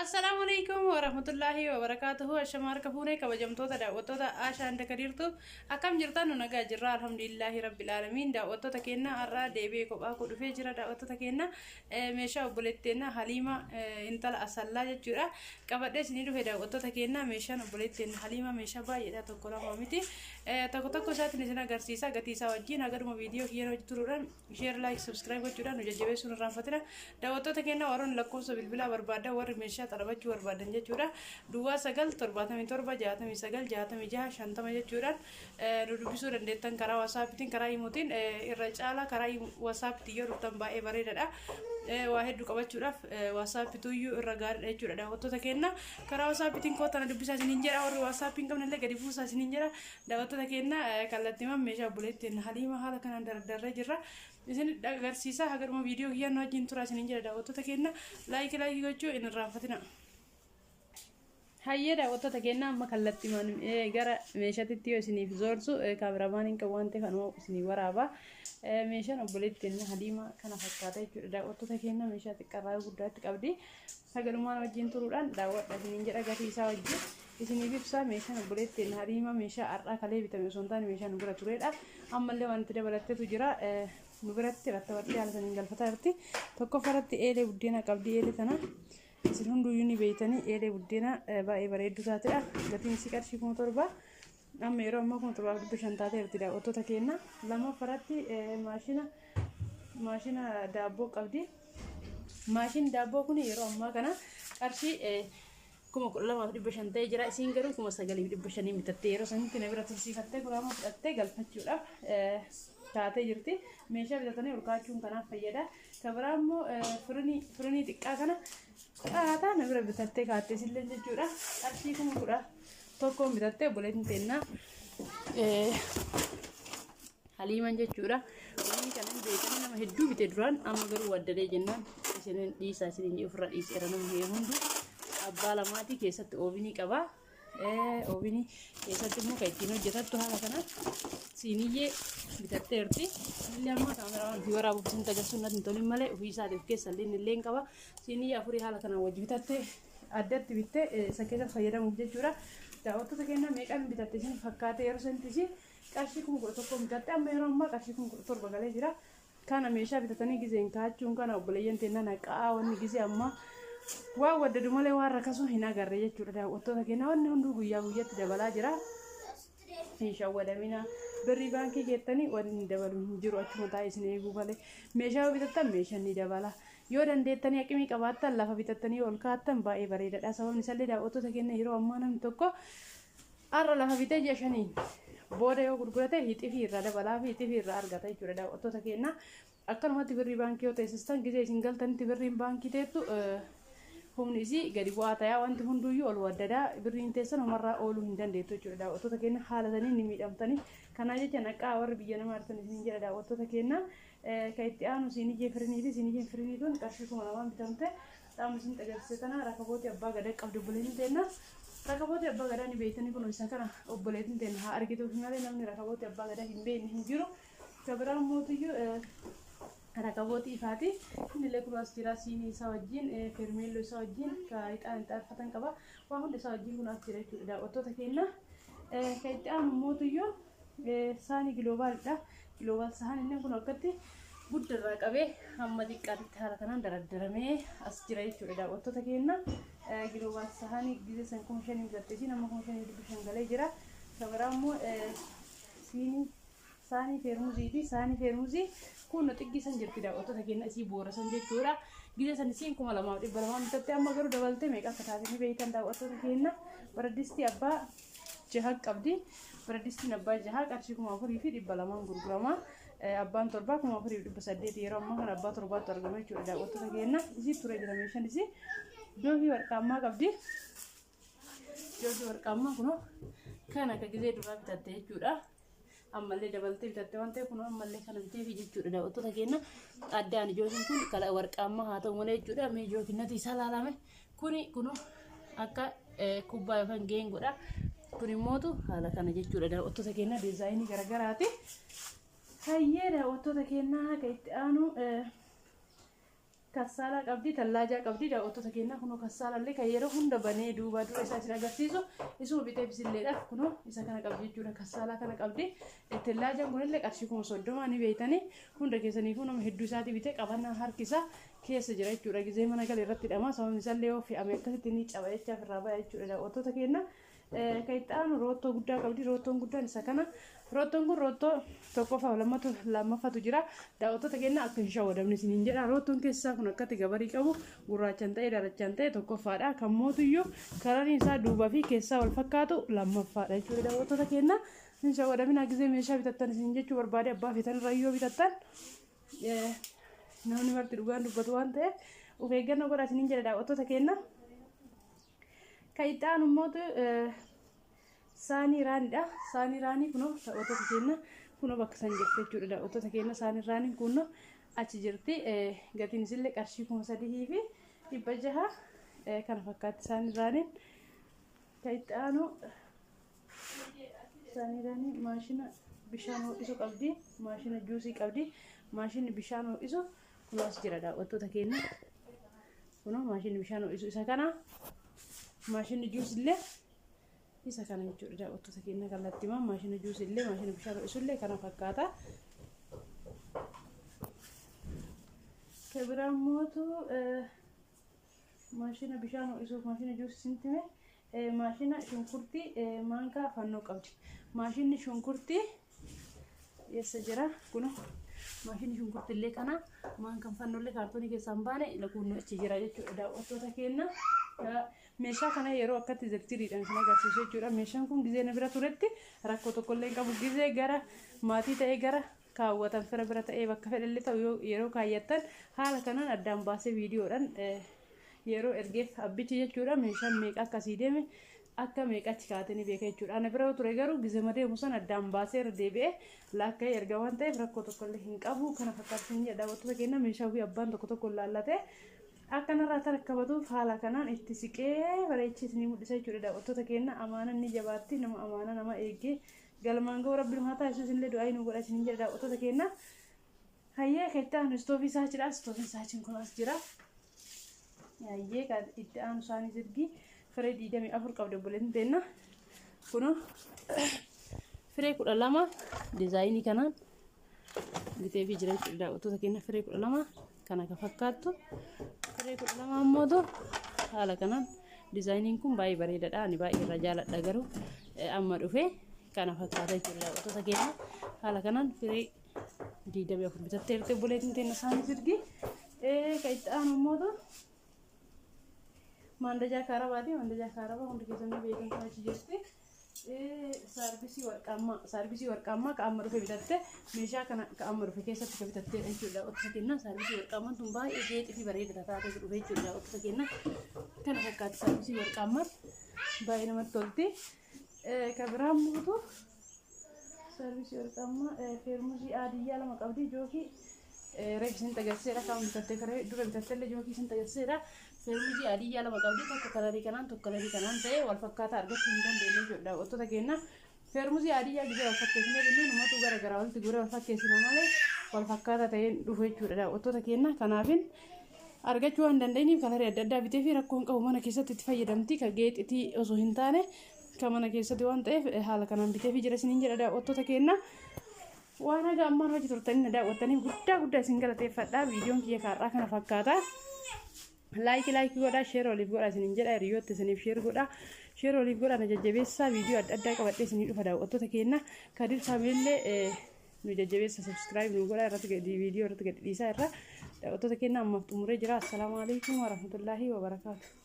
Assalaamu alaikum warahmatullaahi wabarakaatuhu. Ashamaa harka fuunee kabajamtoota daawwattoota Ashaa hunda kadiirtu akkam jirtan? Nu nagaa jirra, alhamdulillaahi rabbil aalamiin. Daawwattoota keenya, har'aa deebi'ee kophaa koo dhufee jira. Daawwattoota keenya, meeshaa obboleetteenna Haliima intala Asallaa jechuudha qabadhee isinii dhufe. Daawwattoota keenya, meeshaan obboleetteenna Haliima meeshaa baay'eedha, tokko lama miti. Tokko tokko isaatiin isin agarsiisa gatii isaa wajjin. Hagaduma viidiyoo kiyyana hojii turuudhaan share, like, subscribe gochuudhaan nu jajjabeessuun irraanfatina. Daawwattoota keenya, warroonni lakkoofsa bilbilaa barbaadan, warri meeshaa xalabachuu barbaadan jechuudha, 09 77 69 66 50 jechuudhaan nu dubbisuu dandeettan karaa WhatsAppitiin, karaa IMOtiin. Irra caalaa karaa WhatsAppitiin yoo dhuftan baay'ee bareedaadha. Waa hedduu qabachuudhaaf WhatsAppituyyuu irra gaariidha jechuudha. Daawwattoota keenya, karaa WhatsAppitiin kootana dubbisaa isiniin jedha. Warri WhatsAppii hin qabnellee gadi buusaa isiniin jedha. Daawwattoota keenya, kallattiimaan meeshaa obboleettiin Haliima haala kanaan dardarree jirra isin agarsiisa. Hagadhuma viidiyoo kiyyaan wajjin tura isiniin jedha. Daawwattoota keenya, like like gochuu hin irraanfatina. Hayyee daawwattoota keenya, amma kallattiimaan gara meeshaatitti yoo isiniif zoorsu, cameraman hin qabu waan ta'eef anuma isinii waraaba. Meeshaan obboleettiin Haliima kana fakkaata jechuudha. Daawwattoota keenya, meeshaa xiqqaarraa guddaatti qabdi. Sagalumaan wajjin turuudhaan daawwadha isiniin jedha, gatii isaa wajjin isiniif ibsa. Meeshaan obboleettiin Haliima meeshaa har'aa kalee bitame osoo hin taane meeshaa nu bira turedha. Ammallee wanti dabalatteetu jira. Nu biratti rattabattee haala saniin galfataa jirti. Tokkoffaratti eelee buddeena qabdi. Eelee tana isin hunduyyuu ni beeytanii, eelee buddeena baay'ee bareedduu taatedha. Gatiin isii qarshii 7,000, amma yeroo ammaa 7,500 taateerti, daawwattoota keenya. Lammaffaratti maashina daabboo qabdi. Maashinni daabboo kun yeroo ammaa kana qarshii 12,500 ta'ee jira. Isiin garuu 9,500 bitattee yeroo sanitti na bira tursiifattee guraama fudhattee galfachuudhaaf taatee jirti. Meeshaa bitatanii ol kaa'achuun kanaaf fayyada. Kan biraa immoo firinii xiqqaa kana qaataa na bira bitattee kaattee isillee jechuudha. Qarshii 11,000 bitattee obboleettiin teennaa Haliiman jechuudha. Wanni kana hin beekanii nama hedduu bite duraan, amma garuu waddalee jennaan isinin dhiisaa isinin ofirra dhiiseera. Namni hundu abbaa lamaatii keessatti ovenii qaba. Ovenii keessatti immoo kan ittiin hojjetattu haala kana siiniyyee bitatteerti. Illee amma kaameraan ofii waraabuuf isin agarsiisuu natti hin tolin malee ofii isaatiif keessa illee illee hin qaba. Siiniyyee afurii haala kanaan wajji bitattee addatti bittee isa keessa fayyadamuuf jechuudha. Daawwattoota keenya, meeqaan bitatte isin fakkaate? Yeroo sanatti qarshii 11,000 bitatte, amma yeroo ammaa qarshii 17,000 galee jira. Kana meeshaa bitatanii gizeen kaa'achuun kana obboleeyyan teennaa naqaa wanni gizee ammaa waan waddadu malee waan rakasuu hin agarre jechuudha. Daawwattoota keenya, wanni hunduu guyyaa guyyaatti dabalaa jira. Hin shawwadamina. Birrii baankii geettanii wanni hin dabalu hin jiru, achuma taa'ee isin eeguu malee. Meeshaa yoo bitattan meeshaan ni dabala. Yoo dandeettanii aqimii qabaattan lafa bitattanii ol kaa'attan baay'ee bareedaadha. Sababni isaallee, daawwattoota keenya, yeroo ammaa namni tokko har'a lafa bitee ji'a 5n booda yoo gurgurate hixifii irraa dabalaa fi hixifii irraa argata jechuudha, daawwattoota keenya. Akkanumatti birrii baankii yoo teessistan, gizee isin galtanitti birriin baankii teettu humni isii gadi bu'aa ta'a. Wanti hunduyyuu ol waddadaa, birriin teessan homarraa ooluu hin dandeettu jechuudha. Daawwattoota keenya, haala saniin ni miidhamtanii. Kanaa jecha naqaa warri biyya nama artan isin jedha, daawwattoota keenya. Kan itti aanu siiniyyee firiniiti. Siiniyyeen firinii tun qarshii 2,000 bitamte. Qaama isin agarsiise tana rakabootii abbaa gadaa qabdi obboleettiin teenna. Rakabootii abbaa gadaa ni beektanii, kun isa kana obboleettiin teenna haa argituuf malee namni rakabootii abbaa gadaa hin beekne hin jiru. Kan biraan mootiyyuu rakabootii ifaati. Inni illee kun as jira, siinii isaa wajjin, fermeelloo isaa wajjin, ka ixaan itti aarfatan qaba. Waa hundi isaa wajjin kun as jira jechuudha, daawwattoota keenya. Kan itti aanu mootiyyuu saanii Globaalidha. Global sahan inni kun akkatti guddarraa qabee hamma xiqqaatti haala kanaan daraddaramee as jira jechuudha, daawwattoota keenya. Global sahanii gizee san 5,000 bitattee isiin, amma 5,500 galee jira. Kan biraa immoo siinii saanii feermuziiti. Saanii feermuzii kun xiqqii san jirti, daawwattoota keenya, isii boora san jechuudha. Gizee san isiin 2,200 bitatte, amma garuu dabaltee meeqa akka taate ni beektan, daawwattoota keenya. Baradistii abbaa jaha qabdi. Baradistiin abbaa jaha qarshii 4,200n gurgurama. Abbaan torbaa 4,800, yeroo ammaa kana abbaa torbaatti argama jechuudha, daawwattoota keenya. Isii ture jira meeshaan isii. Jookii warqaammaa qabdi. Jookii warqaammaa kunoo kan akka gizee duraa bitatte jechuudha. Ammallee dabaltee bitatte waan ta'eef kunoo ammallee kana biteefi jechuudha, daawwattoota keenya. Addaan jookiin kun kala warqaammaa haa ta'u malee jechuudha. Mee jookiin nati isaa laalame kuni kunoo akka kubbaa yookaan geengoodha. Kun immootu haala kana jechuudha, daawwattoota keenya, designii garagaraati. Hayyee daawwattoota keenya, kan itti aanu Kassaalaa qabdi, tallaajaa qabdi daawwattoota keenya. Kunoo kassaalallee kan yeroo hunda banee duuba dura isaa isin agarsiisu isuma bitee bisilleedhaaf kunoo isa kana qabdi jechuudha. Kassaalaa kana qabdi. Tallaajaan kunillee qarshii 30,000 ni beeytanii hunda keessaniifuu nama hedduu isaatii bitee qabannaa harkisa keessa jira jechuudha. Gizee mana galee irratti hidhama. Sababni isaallee yoo fe'ame akkasitti ni caba jechaaf irraa baya jechuudha daawwattoota keenya. Kan itti aanu roottoo guddaa qabdi. Roottoon guddaan isa kana. Roottoon kun roottoo tokkoffaa lammaffatu jira. Daawwattoota keenya akka hin shawwadamne isiniin jedha. Roottoon keessaa kun akkatti gabarii qabu gurraachaan ta'e darachaan ta'e tokkoffaadha. Kan mootuyyuu karaan isaa duubaa fi keessaa wal fakkaatu lammaffaadha jechuudha daawwattoota keenya. Hin shawwadamina gizee meeshaa bitattan isin jechuu barbaade abbaa feetan irraa yoo bitattan namni marti dhugaan dubbatu waan ta'eef of eeggannoo godhaa isiniin jedha daawwattoota keenya. Kan itti aanu immoo saanii raaniidha. Saanii raanii kunoo daawwattoota keenya kunoo bakka san jirti jechuudha. Daawwattoota keenya saanii raaniin kunoo achi jirti. Gatiin isillee qarshii 3600 kana fakkaatti saanii raaniin. Kan itti aanu saanii raanii maashina bishaan ho'isu qabdi. Maashina juusii qabdi. Maashinni bishaan ho'isu kunoo as jira daawwattoota keenya. Kunoo maashinni bishaan ho'isu isa kana. Maashinni juusillee isa kana jechuudha daawwattoota keenya kallattiimaan maashina juusillee maashina bishaan ho'isullee kana fakkaata. Kan biraa mootu maashina bishaan ho'isuuf maashina juusii sintime maashina shunkurtii maankaa fannoo qabdi. Maashinni shunkurtii eessa jira? Kunoo maashinni shunkurtii illee kana maankaan fannollee kaartoonii keessaa hin baane lakuunnoo achi jira jechuudha daawwattoota keenya. Meeshaa kana yeroo akkatti zirtiriidhaan isin agarsiisu jechuudha. Meeshaan kun gizee na bira turetti rakkoo tokkollee hin qabu. Gizee gara maatii ta'ee gara kaawwatan fira bira ta'ee bakka fedhallee ta'u yeroo kaayyattan haala kanaan addaan baasee viidiyoodhaan yeroo ergeef abbichi jechuudha. Meeshaan meeqa akkasii deeme akka meeqachi kaatanii beeka jechuudha. Ana bira ture garuu gizee deemu sana addaan baasee irra deebi'ee laakka'ee erga waan ta'eef rakkoo tokkollee hin qabu. Kana fakkaatu hin jedha daawwattoota keenya meeshaa ofii abbaan tokko tokko laallatee akkanarraa tarkabbatuuf haala kanaan itti siqee bareechee isinii mul'isa jechuudha daawwattoota keenya. Amaanaan ni jabaatti nama amaanaa nama eeggee galmaan ga'u rabbiin haa taasisu isinillee du'aa nu godha isiniin jedha daawwattoota keenya. Hayyee kan itti aanu istoofii isaa jira. Istoofiin isaa kun as jira. Hayyee kan itti aanu isaanii zirgii firee 24 qabdi obboleettiin teenna. Kunoo firee 12 diizaayinii kanaan biteefii jira jechuudha daawwattoota keenya firee 12 kana kan fakkaattu. Firee 12 ammoo haala kanaan diizaayiniin kun baay'ee bareedaadha. Ani baay'ee irra jaaladha garuu amma dhufee kana fakkaata jechuudha daawwattoota keenya. Haala kanaan firee 24 bitattee jirti obboleettiin teenya isaanii sirgi. Kan itti aanu immoo maandajaa kaarabaati. Maandajaa kaarabaa hundi keessanii beekan kan achi jirti. Saarbisii warqaammaa saarbisii warqaammaa ka amma dhufe bitatte meeshaa kana ka amma dhufe keessatti ka bitattee jechuudha daawwattoota keenya. Saarbisii warqaammaan tun baay'ee geexii fi bareeda taatee dhufe jechuudha daawwattoota keenya. Kana fakkaatti saarbisii warqaammaan baay'ee namatti tolti. Ka biraan mootu saarbisii warqaammaa feermusii aadiyyaa lama qabdi jookii reef isin agarsiiseera kan bitattee dura bitatteellee jookii isin agarsiiseera. Feermusii adiyyaa lama qabdi tokko kalarii kanaan tokko kalarii kanaan ta'e wal fakkaataa argachuu hin dandeenye jechuudha daawwattoota keenya. Feermusii adiyyaa gizee wal fakkeessinee binnu numatu gara garaa walitti guuree wal fakkeessina malee wal fakkaataa ta'een dhufu jechuudha daawwattoota keenya. Kanaafin argachuu waan dandeenyeef kalarii adda addaa bitee fi rakkoo hin qabu mana keessatti itti fayyadamti ka geexitii osoo hin taane ka mana keessatti waan ta'eef haala kanaan bitee fi jira isiniin jedha daawwattoota keenya. Waan haga ammaan hojii turtanii na daawwattaniif guddaa guddaa isin galateeffadha. Viidiyoon kiyya kaarraa kana fakkaata. Laayikii laayikii godhaa sheer waliif godhaa isiniin jedha hiriyoota isiniif sheer godhaa sheer waliif godhaa na jajjabeessaa viidiyoo adda addaa qabadhee isinii dhufa daawwattoota keenya. Kadir Faamillee nu jajjabeessa subscribe nu godhaa irratti gadi viidiyoo irratti gadi dhiisaa irra daawwattoota keenya ammaaf xumuree jira. Assalaamu alaikum warahmatullaahi wabarakaatu.